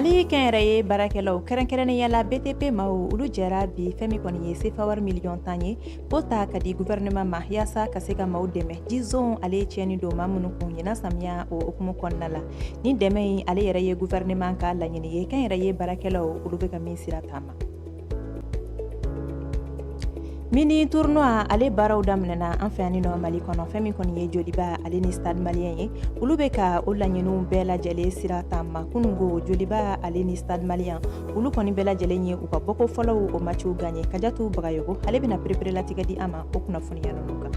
Mali kɛnyɛrɛye baarakɛlaw, kɛrɛnkɛrɛnnenya la BTP maaw, olu jɛra bi fɛn min kɔni ye sefa wari miliyɔn 10 ye, k'o ta ka di gouvernement ma yaasa ka se ka maaw dɛmɛ jizon ale ye tiɲɛni don maa minnu kun ɲinan samiya o hukumu kɔnɔna la. Ni dɛmɛ in ale yɛrɛ ye gouvernement ka laɲini ye, kɛnyɛrɛye baarakɛlaw olu bɛ ka min sira taama. Mini tournoi ale baaraw daminɛna an fɛ yan nɔ Mali kɔnɔ. Fɛn min kɔni ye Joliba ale ni Stade Malien ye, olu bɛ ka o laɲiniw bɛɛ lajɛlen sira taama. Kununko, Joliba ale ni Stade Malien, olu kɔni bɛɛ lajɛlen ye u ka bɔko fɔlɔw o matchw gagné. Kajatu Bagayogo ale bɛna pereperelatigɛ di an ma o kunnafoniya ninnu kan.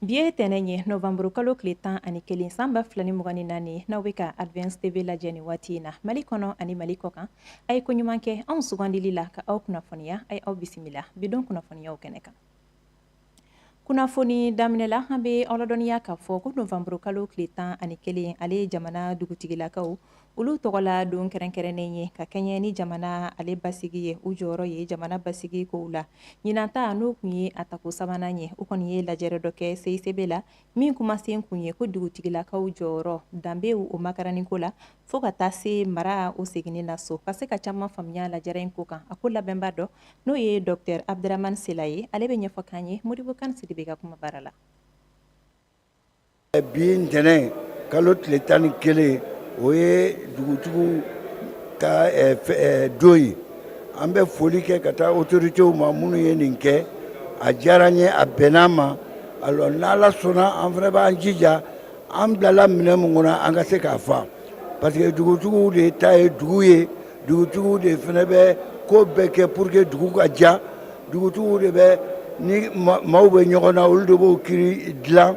Bi ye tɛnɛn ye, novanburu kalo tile 11, san 2024. N'aw bɛ ka Advance TV lajɛ nin waati in na Mali kɔnɔ ani Mali kɔ kan, a ye ko ɲuman kɛ anw sugandili la ka aw kunnafoniya. A ye aw bisimila bi don kunnafoniyaw kɛnɛ kan. Kunnafoni daminɛ la, an bɛ aw ladɔnniya k'a fɔ ko novanburu kalo tile 11, ale ye jamana dugutigilakaw olu tɔgɔla don kɛrɛnkɛrɛnnen ye ka kɛɲɛ ni jamana ale basigi ye, u jɔyɔrɔ ye jamana basigi kow la. Ɲinan ta, n'o tun ye a tako sabanan ye, u kɔni ye lajɛrɛ dɔ kɛ CICB la, min kumasen kun ye ko dugutigilakaw jɔyɔrɔ danbew o makaraniko la, fo ka taa se mara o seginni na so. Ka se ka caman faamuya lajɛrɛ in ko kan, a ko labɛnba dɔ, n'o ye Dr Abdramane Sela ye, ale bɛ ɲɛfɔ k'an ye Modibo Kan Sidibe ka kuma baara la. Bi ntɛnɛn, kalo tile 11, o ye dugutigiw ka don ye. An bɛ foli kɛ ka taa autorités ma minnu ye nin kɛ. A diyara n ye, a bɛnna ma. Alors, n'Ala sɔnna, an fana b'an jija, an bilala minɛn min kɔnɔ, an ka se k'a fa, parce que dugutigiw de ta ye dugu ye. Dugutigiw de fana bɛ ko bɛɛ kɛ pour que dugu ka diya. Dugutigiw de bɛ ni maaw bɛ ɲɔgɔn na, olu de b'o kiri dilan.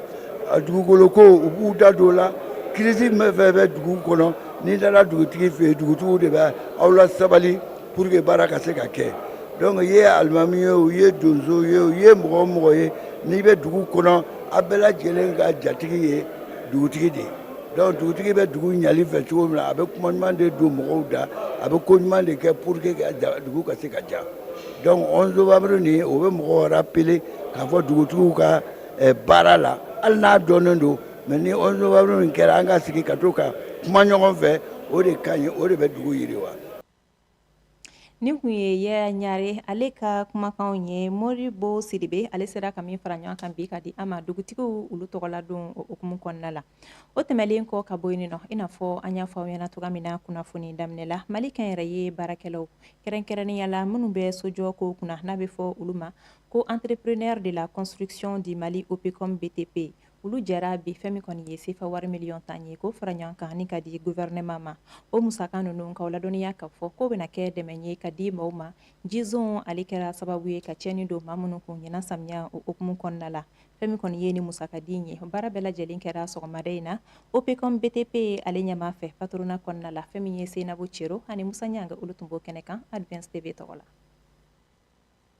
Dugukolo ko, u b'u da don o la. Crise min fɛn bɛ dugu kɔnɔ, n'i taara dugutigi fɛ yen, dugutigiw de bɛ aw la sabali pour que baara ka se ka kɛ. Donc i ye alimami ye o, i ye donso ye o, i ye mɔgɔ o mɔgɔ ye n'i bɛ dugu kɔnɔ, a bɛɛ lajɛlen ka jatigi ye dugutigi de ye. Donc dugutigi bɛ dugu ɲali fɛ cogo min na, a bɛ kuma ɲuman de don mɔgɔw da, a bɛ ko ɲuman de kɛ pour que dugu ka se ka diya. Donc 11 novembre nin, o bɛ mɔgɔw rappeler k'a fɔ dugutigiw ka baara la, hali n'a dɔnnen don. Mais ni 11 novembre nin kɛra, an ka sigi ka to ka kuma ɲɔgɔn fɛ, o de ka ɲi, o de bɛ dugu yiriwa. Nin kun ye Yaya Ɲare ale ka kumakanw ye. Moribo Sidibe ale sera ka min fara ɲɔgɔn kan bi ka di an ma dugutigiw olu tɔgɔla don o hukumu kɔnɔna la. O tɛmɛlen kɔ ka bɔ yen nɔ, i n'a fɔ an y'a fɔ aw ɲɛna cogoya min na kunnafoni daminɛ la, Mali kɛnyɛrɛye baarakɛlaw, kɛrɛnkɛrɛnnenya la minnu bɛ sojɔ ko kunna, n'a bɛ fɔ olu ma ko Entrepreneur de la construction du Mali OPCOM BTP, olu jɛra bi fɛn min kɔni ye sefa wari miliyɔn 10 ye, k'o fara ɲɔgɔn kan ni ka di gouvernement ma. O musaka ninnu, k'aw ladɔnniya k'a fɔ k'o bɛna kɛ dɛmɛ ye ka di maaw ma jizon ale kɛra sababu ye ka tiɲɛni don maa minnu kun ɲinan samiya o hukumu kɔnɔna la. Fɛn min kɔni ye ni musakadi ye, baara bɛɛ lajɛlen kɛra sɔgɔmada in na OPCOM BTP ale ɲɛmaa fɛ patronat kɔnɔna la. Fɛn min ye Seynabou Cero ani Musa Ɲanga, olu tun b'o kɛnɛ kan Advance TV tɔgɔ la.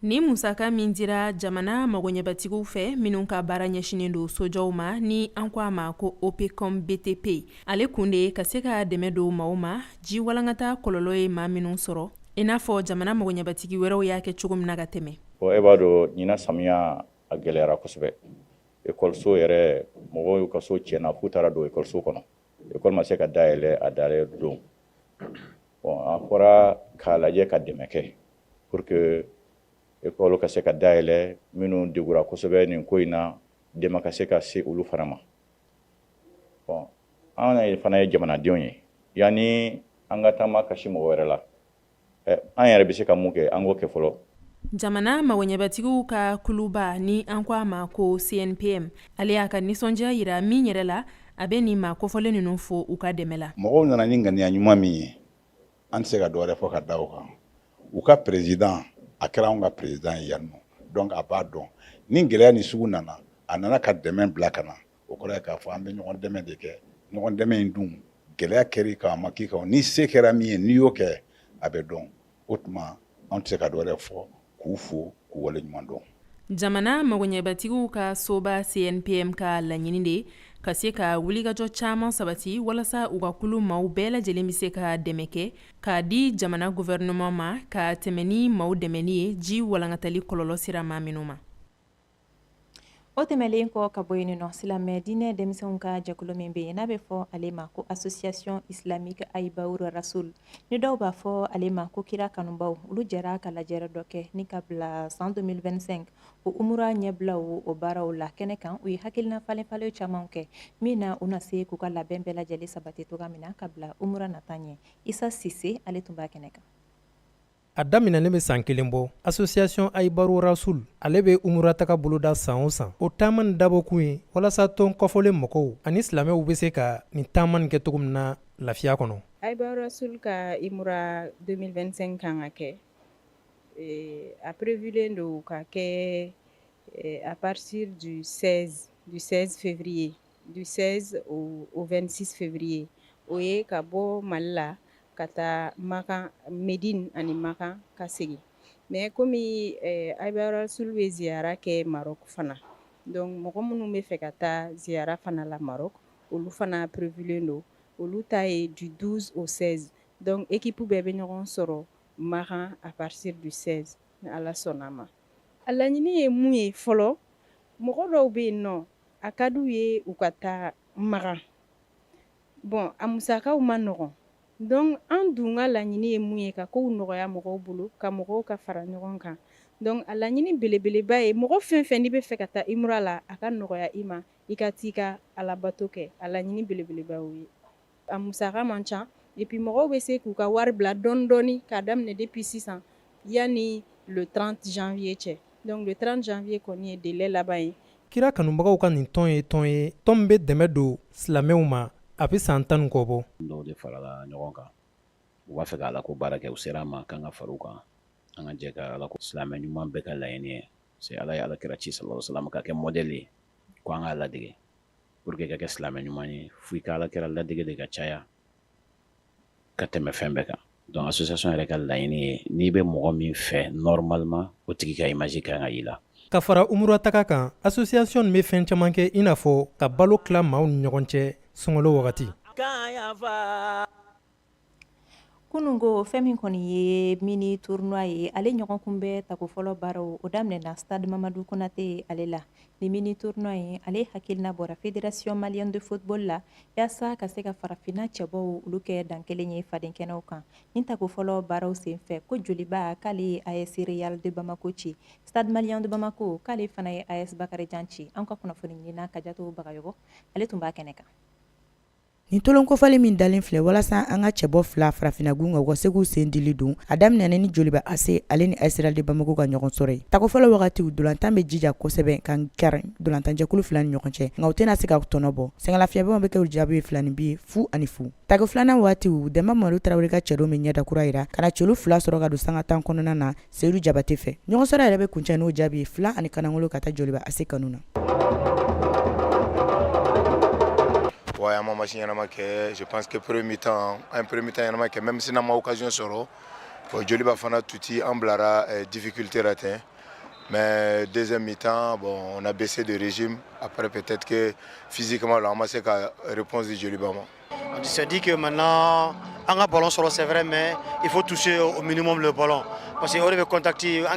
Ni musaka min dira jamana magoɲɛbatigiw fɛ minnu ka baara ɲɛsinnen don sojɔw ma, ni an ko a ma ko OPCOM BTP, ale kun de ye ka se ka dɛmɛ don maaw ma ji walankata kɔlɔlɔ ye maa minnu sɔrɔ, i n'a fɔ jamana magoɲɛbatigi wɛrɛw y'a kɛ cogo min na ka tɛmɛ. Bon, e b'a dɔn, ɲinan samiya a gɛlɛyara kosɛbɛ. Ekɔliso yɛrɛ, mɔgɔw y'u ka so tiɲɛna f'u taara don ekɔliso kɔnɔ. Ekɔli ma se ka dayɛlɛ a dayɛlɛ don. Bon, an fɔra k'a lajɛ ka dɛmɛ kɛ pour que ekɔli ka se ka dayɛlɛ. Minnu degura kosɛbɛ nin ko in na, dɛmɛ ka se ka se olu fana ma. Bon, an fana ye jamanadenw ye. Yanni an ka taama kasi mɔgɔ wɛrɛ la, an yɛrɛ bɛ se ka mun kɛ, an k'o kɛ fɔlɔ. Jamana magoɲɛbatigiw ka kuluba, ni an ko a ma ko CNPM, ale y'a ka nisɔndiya yira min yɛrɛ la, a bɛ nin maa kofɔlen ninnu fo u ka dɛmɛ la. Mɔgɔw nana ni ŋaniya ɲuman min ye, an tɛ se ka dɔwɛrɛ fɔ ka da o kan. U ka président, a kɛra anw ka président ye yan nɔ, donc a b'a dɔn ni gɛlɛya ni sugu nana, a nana ka dɛmɛ bila ka na. O kɔrɔ ye k'a fɔ an bɛ ɲɔgɔn dɛmɛ de kɛ. Ɲɔgɔn dɛmɛ in dun, gɛlɛya kɛra kan, a ma k'i kan, ni se kɛra min ye, n'i y'o kɛ, a bɛ dɔn. O tuma an tɛ se ka dɔwɛrɛ fɔ k'u fo, k'u wale ɲuman dɔn. Jamana magoɲɛbatigiw ka soba CNPM ka laɲini de ka se ka wulikajɔ caman sabati walasa u ka kulu maaw bɛɛ lajɛlen bɛ se ka dɛmɛ kɛ k'a di jamana gouvernement ma ka tɛmɛ ni maaw dɛmɛni ye ji walankatali kɔlɔlɔ sira maa minnu ma. O tɛmɛnlen kɔ ka bɔ yen nɔ, silamɛ diinɛ denmisɛnw ka jɛkulu min bɛ yen n'a bɛ fɔ ale ma ko Association Islamique Ahibaour Rassoul, ni dɔw b'a fɔ ale ma ko kira kanubaw, olu jɛra ka lajɛrɛ dɔ kɛ ni ka bila san 2025 o umura ɲɛbilaw o baaraw la kɛnɛ kan. U ye hakilina falenfalen caman kɛ min na u na se k'u ka labɛn bɛɛ lajɛlen sabati cogoya min na ka bila umura nata ɲɛ. Isa Sise, ale tun b'a kɛnɛ kan. A daminɛnen bɛ san kelen bɔ, Association Ahibaour Rassoul ale bɛ umura taga boloda san o san. O taama nin dabɔkun ye walasa tɔn kɔfɔlen mɔgɔw ani silamɛw bɛ se ka nin taama nin kɛ cogo min na lafiya kɔnɔ. Ahibaour Rassoul ka umura 2025 kan ka kɛ, a prévulen don ka kɛ à partir du 16 février, du 16 au 26 février. O ye ka bɔ Mali la ka taa Makan, Médine ani Makan, ka segin. Mais komi Ahibaour Rassoul bɛ ziyara kɛ Maroc fana, donc mɔgɔ minnu bɛ fɛ ka taa ziyara fana la Maroc, olu fana prévulen don, olu ta ye du 12 au 16. Donc équipe bɛɛ bɛ ɲɔgɔn sɔrɔ Makan à partir du 16, ni Ala sɔnna a ma. A laɲini ye mun ye? Fɔlɔ, mɔgɔ dɔw bɛ yen nɔ, a ka d'u ye u ka taa Makan. Bon, a musakaw ma nɔgɔn. Donc an dun ka laɲini ye mun ye? Ka kow nɔgɔya mɔgɔw bolo, ka mɔgɔw ka fara ɲɔgɔn kan. Donc a laɲini belebeleba ye, mɔgɔ fɛn fɛn n'i bɛ fɛ ka taa umura la, a ka nɔgɔya i ma, i ka t'i ka alabato kɛ. A laɲini belebeleba y'o ye. A musaka man ca, et puis mɔgɔw bɛ se k'u ka wari bila dɔɔni dɔɔni k'a daminɛ depuis sisan yanni le 30 janvier cɛ. Donc le 30 janvier kɔni ye délai laban ye. Kira kanubagaw ka nin tɔn ye tɔn ye, tɔn min bɛ dɛmɛ don silamɛw ma. A bɛ san 10 kɔ bɔ. Dɔw de farala ɲɔgɔn kan, u b'a fɛ ka Ala ko baara kɛ. U sera an ma k'an ka fara u kan, an ka jɛ ka Ala ko. Silamɛ ɲuman bɛɛ ka laɲini ye, c'est Ala ye Ala kira ci sallallahu alaihi wasallam ka kɛ modèle ye ko an k'a ladege. Pour que ka kɛ silamɛ ɲuman ye, fo i ka Ala kira ladege de ka caya ka tɛmɛ fɛn bɛɛ kan. Donc association yɛrɛ ka laɲini ye, n'i bɛ mɔgɔ min fɛ, normalement o tigi ka image kan ka y'i la. Ka fara umura taga kan, association bɛ fɛn caman kɛ, i n'a fɔ ka balo tila maaw ni ɲɔgɔn cɛ sunkalo wagati. Kununko, fɛn min kɔni ye mini tournoi ye, ale ɲɔgɔn kunbɛ tako fɔlɔ baaraw o daminɛna stade Mamadu Konate ale la. Ni mini tournoi ye, ale hakilina bɔra Fédération malienne de football la, yaasa ka se ka farafinna cɛbɔw olu kɛ dan kelen ye fadenkɛnɛw kan. Ni tako fɔlɔ baaraw senfɛ, ko Joliba k'ale ye AS Real de Bamako ci, Stade malien de Bamako k'ale fana ye AS Bakarijan ci. An ka kunnafoni ɲinina Kajato Bagayogo, ale tun b'a kɛnɛ kan. Nin tolonkofali min dalen filɛ walasa an ka cɛbɔ fila farafinna gun kan, u ka se k'u sen dili don, a daminɛna ni Joliba AC ale ni AS Real de Bamako ka ɲɔgɔn sɔrɔ ye. Tako fɔlɔ wagati, dolantan bɛ jija kosɛbɛ ka kari dolantanjɛkulu fila ni ɲɔgɔn cɛ, nka u tɛna se ka tɔnɔ bɔ. Sɛgɛnlafiɲɛbɔ bɛ kɛ u jaabi ye 2-0 0-0. Tako filanan waati, Dɛnba Mamadu Tarawele ka cɛdenw bɛ ɲɛda kura yira ka na celu fila sɔrɔ ka don sanga 10 kɔnɔna na Seyidu Jabate fɛ. Ɲɔgɔn sɔrɔ yɛrɛ bɛ kuncɛ n'o jaabi ye 2-1 ka taa Joliba AC kanu na. Ouais, an ma match ɲɛnama kɛ. Je pense que premier mi-temps, an ye premier mi-temps ɲɛnama kɛ, même si n'an ma occasion sɔrɔ. Bon, Joliba fana tuti an bilara difficulté la ten. Mais deuxième mi-temps, bon, on a baissé de régime. Après, peut-être que physiquement là, an ma se ka réponse di Joliba ma. On s'est dit que maintenant, an ka ballon sɔrɔ, c'est vrai, mais il faut toucher au minimum le ballon parce que o de bɛ contact an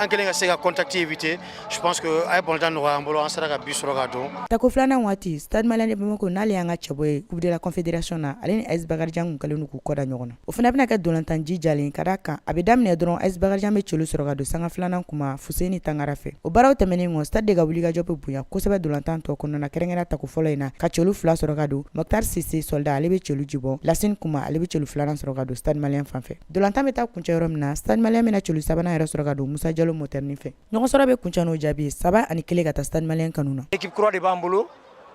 kɛlen ka se ka contact éviter. Je pense que a ye ballon nɔgɔya an bolo, an sera ka but sɔrɔ ka don. Tako filanan waati, Stade malien de Bamako, n'ale y'an ka cɛbɔ ye Coupe de la Confédération na, ale ni AS Bakarijan kun kɛlen don k'u kɔ da ɲɔgɔn na. O fana bɛna kɛ dolantan jijalen ka d'a kan, a bɛ daminɛ dɔrɔn, AS Bakarijan bɛ celu sɔrɔ ka don sanga filanan kuma Fuseni Tangara fɛ. O baaraw tɛmɛnen kɔ, Stade de ka wulikajɔ bɛ bonya kosɛbɛ dolantan tɔ kɔnɔna na, kɛrɛnkɛrɛn tako fɔlɔ in na, ka celu fila sɔrɔ ka don. Mokhtar Sise soldat, ale bɛ celu jibɔ. Lasine Kuma, ale bɛ celu filanan sɔrɔ ka don Stade malien fan fɛ. Dolantan bɛ taa kuncɛ yɔrɔ min na, Stade malien bɛna celu sabanan yɛrɛ sɔrɔ ka don Musa Jalo Motɛrini fɛ. Ɲɔgɔn sɔrɔ bɛ kuncɛ n'o jaabi ye 3-1 ka taa Stade malien kanu na. Équipe kura de b'an bolo,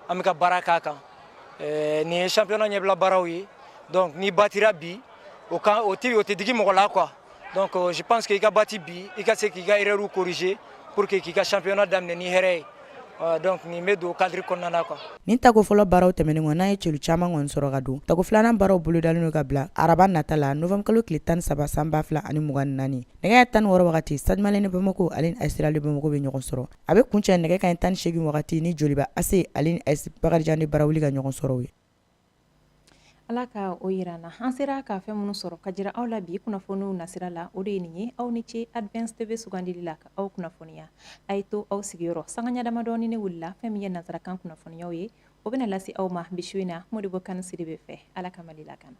an bɛ ka baara k'a kan. Nin ye championnat ɲɛbila baaraw ye, donc ni batira bi, o kan o tɛ o tɛ digi mɔgɔ la quoi. Donc je pense que i ka bati bi, i ka se k'i ka erreur corriger pour que k'i ka championnat daminɛ ni hɛrɛ ye. Donc nin bɛ don cadre kɔnɔna na quoi. Nin tako fɔlɔ baaraw tɛmɛnen kɔ, n'a ye celu caman kɔni sɔrɔ ka don, tako filanan baaraw bolodalen don ka bila araba nata la, novembre kalo tile 13 san 2024, nɛgɛ 16 wagati, Stade malien de Bamako ale ni AS Real de Bamako bɛ ɲɔgɔn sɔrɔ. A bɛ kuncɛ nɛgɛ kanɲɛ 18 wagati ni Joliba AC ale ni AS Bakarijan de Barawuli ka ɲɔgɔn sɔrɔ ye. Ala ka o yira an na. An sera ka fɛn minnu sɔrɔ ka jira aw la bi kunnafoniw nasira la, o de ye nin ye. Aw ni ce Advance TV sugandili la ka aw kunnafoniya. A ye to aw sigiyɔrɔ sanga ɲɛ damadɔni ne wulila fɛn min ye nansarakan kunnafoniyaw ye, o bɛna lase aw ma bi su in na Modibo Kane Sidibe fɛ. Ala ka Mali lakana.